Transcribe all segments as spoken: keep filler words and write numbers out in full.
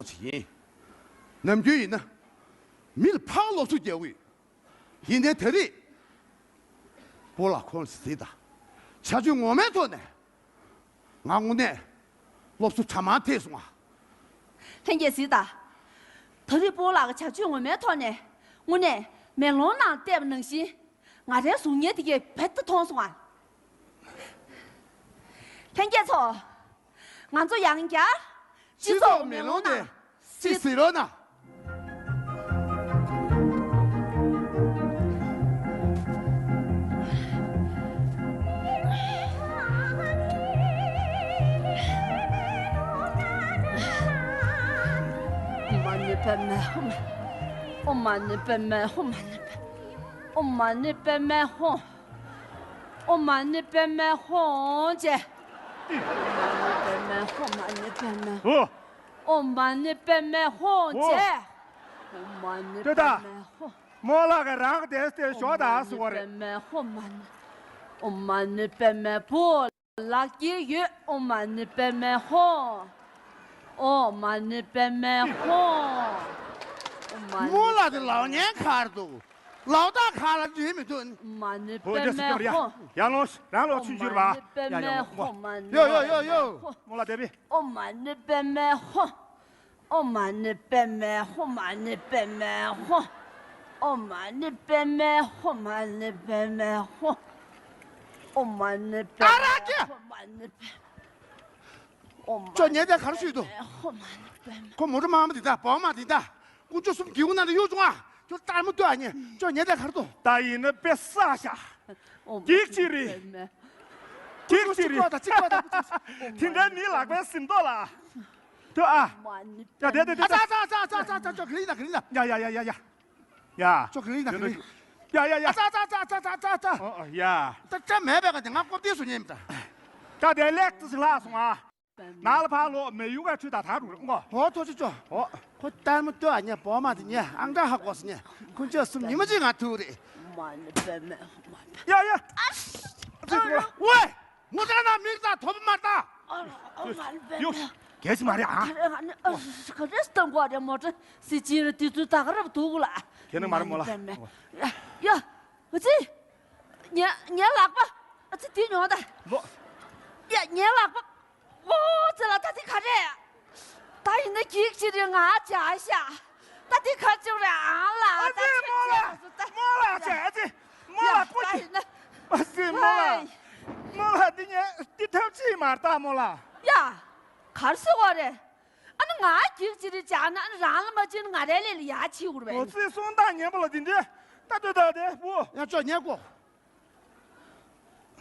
ཞིག་ཡིན། ནམ་རྒྱུན་ཡིན་ན། མི་ལ་ཕར་སློབ་གསོ་རྒྱག་གི་ཡོད། ཡིན་ནའི་ད་རེས། སྤོ་ལགས་ཁོང་ལ་གཟིགས་དང་། བྱ་སྤྱོད་ངོ་མའི་ཐོག་ནས། ང་དངོས་གནས། སློབ་གསོ་གྲ་མ་ཐེག་སོང་ང་། ལྷན་རྒྱས་གཟིགས་དང་། ད་རེས་སྤོ་ལགས་ཀྱི་བྱ་སྤྱོད་ངོ་མའི་ཐོག་ནས། དངོས་གནས། མེ་ལོང་ནང་བལྟས་པ་ནང་བཞིན། ང་རའི་གཟུགས་བརྙན་དེ་གས་རྦད་དེ་མཐོང་སོང་ང་། ལྷན་རྒྱས་ཚོ། ང་ཚོ་ཡང་བསྐྱར། སྤྱི་ཚོགས་མེ་ལོང་ནས་ཅིག་གཟིགས་རོགས་གནང་། ཨོཾ་མ་ཎི་པདྨེ་ཧཱུྃ། ཨོཾ་མ་ཎི་པདྨེ་ཧཱུྃ། ཨོཾ་མ་ཎི་པདྨེ་ཧཱུྃ། ཨོཾ་མ་ཎི་པདྨེ་ཧཱུྃ་ཅེས། ཨོཾ་མ་ཎི་པདྨེ་ཧཱུྃ། ཨོཾ་མ་ཎི་པདྨེ་ཧཱུྃ་ཅེས། ཨོཾ་མ་ཎི་པདྨེ་ཧཱུྃ། རྨོ་ལགས་ཀྱིས་རང་དེ་དེ་ཞོག་དང་ཟེར་བ་རེད། ཨོཾ་མ་ཎི་པདྨེ་ཧཱུྃ། ཨོཾ་མ་ཎི་པདྨེ་བུ་ལགས་ཀྱི་ཡོད། ཨོཾ་མ་ཎི་པདྨེ་ཧཱུྃ། ཨོཾ་མ་ཎི་པདྨེ་ཧཱུྃ། ཨོཾ་མ་ཎི། རྨོ་ལགས་དེ་ལག་ཉན་གར་འདུག་ལག་རྟགས་གང་ལ་འདྲེས་མི་འདུག་ཨོཾ་མ་ཎི་པདྨེ་ཧཱུྃ། ཡར་ལོངས། རང་ལོག་ཆུང་ཆུང་རེད་པ། ཡ་ཡ་མོ། ཡོ་ཡོ་ཡོ་ཡོ། རྨོ་ལགས་དེ་བི། ཨོཾ་མ་ཎི་པདྨེ་ཧཱུྃ། ཨོཾ་མ་ཎི་པདྨེ་ཧཱུྃ། ཨོཾ་མ་ཎི་པདྨེ་ཧཱུྃ། ཨོཾ་མ་ཎི་པདྨེ་ཧཱུྃ། ཨོཾ་མ་ཎི་པདྨེ་ཧཱུྃ། ཨོཾ་མ་ཎི་པདྨེ། ཨ་ར་ཀྱེ། ཨོཾ་མ་ཎི་པདྨེ། ཨོཾ་མ་ཅོ་ཉལ་དེ་གར་ཤུལ་དུ། ཨོཾ་མ་ཎི་པདྨེ། ཁོ་མོ་ཊ་དམར་མོ་དེ་དག་བོགས་མ་དེ་དག་དཀོན་མཆོག་གསུམ་གྱི་དབུ་ནང་དུ་གཡུག་བྱུང་ཨ། ཁྱོད་ལྟད་མོ་ལྟོས་ཨ་ཉེ། ཅོ་ཉལ་དེ་གར་དུ། ད་ཡིན་ན་དཔེ་བསགས་ཤག་ཨོཾ་མ་ཎི་པདྨེ། འགྱིག་ཅིག་རེད། འགྱིག་ཅིག་རེད། ཅིག་པ་དང་ཅིག་པ་དང་། དེ་འདྲ་མི་ལག་པའི་ཟིན་ཐོ་ལ། ལྟོས་ཨ། ཨོཾ་མ་ཎི། ཡ་དེ་དེ་དེ། ཨ་ཙ་ཙ་ཙ་ཙ་ཙ་ཙ། ཅོ་ག་ལེ་ཡིན་ད། ག་ལེ་ཡིན་ད། ཡ་ཡ་ཡ་ཡ་ཡ། ཡ། ཅོ་ག་ལེ་ཡིན་ད། ག་ལེ་ཡིན། ཡ་ཡ་ཡ། ཨ་ཙ་ཙ་ཙ་ཙ་ཙ་ཙ། ཨོ་ཨོ་ཡ། ད་ཅ་མེད་པའི་ག་དེ་ང་ཀོ་བདེ་སུ་ཉན་མི་ད། ད་དེ་ལེགས་ཏུ་ལྷག་སོང་ཨ། ནང་ལ་ཕར་ལོག་མེ་ཡུག་ག་ཁྲུས་དང་ད་རུང་རེ་ངོ་། ཧོ་ཐོ་ཅི་ཅོ། ཧོ། ཁོ་ལྟད་མོ་ལྟོས་ཨ་ཉེ། བོགས་མ་དེ་ཉེ། ཨང་གྲངས་ཧ་གོ་སོང་ཉེ། དཀོན་མཆོག་གསུམ་ཉི་མ་གཅིག་ང་ཐུག་རེད། ཨོཾ་མ་ཎི་པདྨེ། ཡ་ཡ། ཨ་ཙི་ཝེ། མོ་ཊ་ནང་མིག་ལྟ། ཐོབ་མ་ལྟ། ཨོཾ་མ་ཎི་པདྨེ། ཡོ། གལ་ཆེ་མ་རེད་ཨ། ག་རེ་ཨ་ནི་ཨ་ག་རེ་སྟོན་གོ་རེད། མོ་ཊ་སི་ཅི་ར་དེ་ཚོ་ད་ག་རབ་འདུག་གོ་ལ། ཁྱེད་ནི་མ་རེད་མོ་ལ། ཨོཾ་མ་ཎི་པདྨེ། ཡ་ཡ། ཨ་ཙི། ངའི་ངའི་ལག་པ། ཨ་ཙི་དེ་ཉོ་ད། ལོ། ཡ་ངའི་ལག་པ། ཨོ་ཙི་ལ། ད་དེ་ག་རེ། ད་ཡིན་ན་འགྱིག་ཅིག་རེད། ང་བྱ་ཤ། ད་དེ་ག་ཅིག་རེད་ཨ་ལ། ཨ་ཙི་མོ་ལ། མོ་ལ་བྱ། ཨ་ཙི་མོ་ལ། ཡ་ཀོ་ཅི། ད་ཡིན་ན། ཨ་ཙི་མོ་ལ། ཧའི། མོ་ལ་འདི་ངས་འདི་ཐབས་ཅིག་མ་རེད་ད་མོ་ལ། ཡ། གར་སི་བ་རེད། ཨ་ནི་ང་འགྱིག་ཅིག་རེད་བྱས་ན། ཨ་ནི་རང་ལ་མ་བྱིན་ང་རའི་ལས་ལ་ཡ་བྱེད་དགོས་རེད་པས། ཨོ་ཙི་གསུང་སྟངས་ཉན་པ་ལ་འདི་འདྲས་ད་ལྟོས་ད་དེ་བུ། ཡ་ཅོ་ཉན་གོ།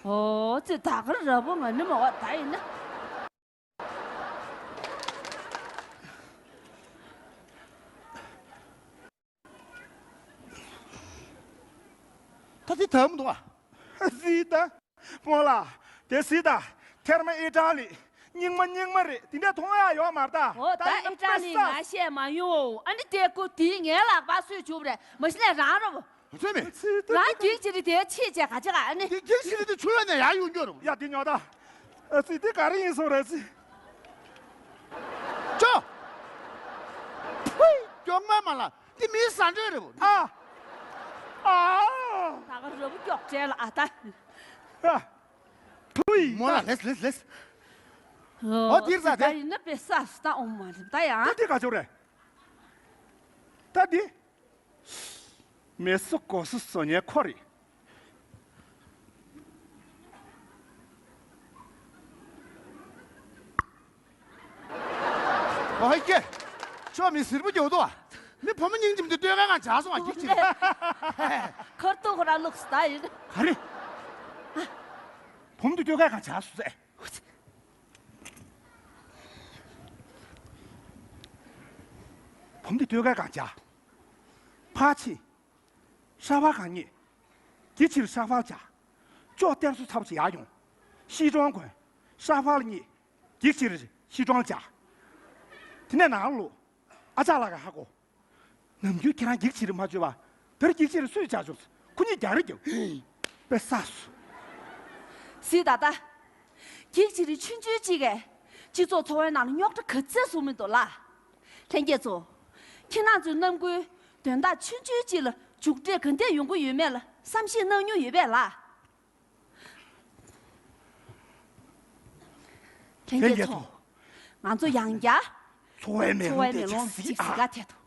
ཨོ་ཙི་ད་ག་ར་བུ་ང་ནི་མ་བ་ད་ཡིན་ན། ད་དེ་དམ་འདུག་ཨ། གཟིགས་ད། སྨོན་ལགས། དེ་གཟིགས་ད། ཐེར་མ་ཨི་ཏྲ་ལི། རྙིང་མ་རྙིང་མ་རེད། དེ་འདྲ་མཐོང་ཡ་ཡོད་མ་རེད་ད། འོ་ད་ད་ཡིན་ན་ཨི་ཏྲ་ལི་ང་བཤད་མ་ཡོང་། ཨ་ནི་དེ་ཀོ་དེ་ངའི་ལག་པ་སུས་བྱུག་པ་རེད། མ་གཞི་ནས་རང་རེད་བ། ཚོད་མེད། རང་འགྱིག་ཅིག་རེད། དེ་ཆེས་བྱས་ག་ཅི་ག་ཨ་ནི། དེ་འགྱིག་ཅིག་རེད། དེ་ཆུ་ཡོད་ནས་ཡར་ཡོང་རྒྱུ་རེད། ཡ་དེ་ཉོ་ད། ཨ་ཙི་དེ་ག་རེ་ཡིན་སོང་རེད་ཙི། ཅོ། ཕུའི་མགྱོགས་མ་མ་ལ། འདི་མིའི་ཟ་འདྲེ་རེད་བོ། ཨ། ཨ། ད་ག་རུ་མགྱོགས་བྲལ་ཨ་ད། ཨ། ཕུའི། མོ་ལ་ལེས་ལེས་ལེས། ཨོ་འདིར་ཟ་དེ། ད་ཡིན་ན་པེ་ས་སུ་ད་ཨོ་མ་རེད་ད་ཡ། ད་འདི་ག་ཅོག་རེད། ད་འདི། མེ་སོ་གོ་སོ་སོ་ཉལ་ཁོ་རེད། ཨོ་ཧེ་ཀེ། ཁྱོད་མི་སེར་པོ་རྒྱག་འདུག་ཨ། མི་བུ་མོ་སྙིང་རྗེ་མི་འདུག་ལྟོས་ག་ང་བྱ་སོང་ཨ། འགྱིག་ཅིག་ཁར་ཏོ་ཁོ་ར་ལུགས་ད་ཡིན། ག་རེ། བུ་མོ་འདི་ལྟོས་ག་ང་བྱ་སོང་ཟེར། བུ་མོ་འདི་ལྟོས་ག་ང་བྱ། ཕ་ཆི། ཧྲ་བ་གང་ཉེ། འགྱིག་ཅིག་རེད་ཧྲ་བ་བྱ། ཅོག་གཏེར་སོ་ཚབ་ཅིག་ཡར་ཡོང་། ཤི་ཀྲོང་གོན། ཧྲ་བ་ལ་ཉེ། འགྱིག་ཅིག་རེད་ཤི་ཀྲོང་ལ་བྱ། དེ་ནས་ནང་ལོག་ཨ་ཅག་ལགས་ཀྱིས་ཧ་གོ། ནམ་རྒྱུན་ཁྱེད་རང་འགྱིག་ཅིག་རེད་མ་བརྗོད་པ། དེར་འགྱིག་ཅིག་རེད་སུས་བྱ་ཆོག་ཁོ་གཉིས་རྒྱག་རེས་རྒྱབ། དཔེ་བསགས་སོང་། སི་ད་ད། འགྱིག་ཅིག་རེད་ཆུང་ཆུང་ཅིག་གིས་སྤྱི་ཚོགས་འཚོ་བའི་ནང་ལ་རྙོག་དྲ་ག་ཚད་བཟོ་མི་འདུག་ལ། ལྷན་རྒྱས་ཚོ། ཁྱེད་རང་ཚོའི་རྣམ་ཀུན་དོན་དག་ཆུང་ཆུང་ཅིག་ལ་མཇུག་འབྲས་ག་འདྲ་ཡོང་གི་ཡོད་མེད་ལ་བསམ་ཤེས་གནང་མྱོང་ཡོད་པས་ལ། ལྷན་རྒྱས་ཚོ། ང་ཚོ་ཡང་བསྐྱར་འཚོ་བའི་མེ་ལོང་དེ་གཟིགས་ཨ།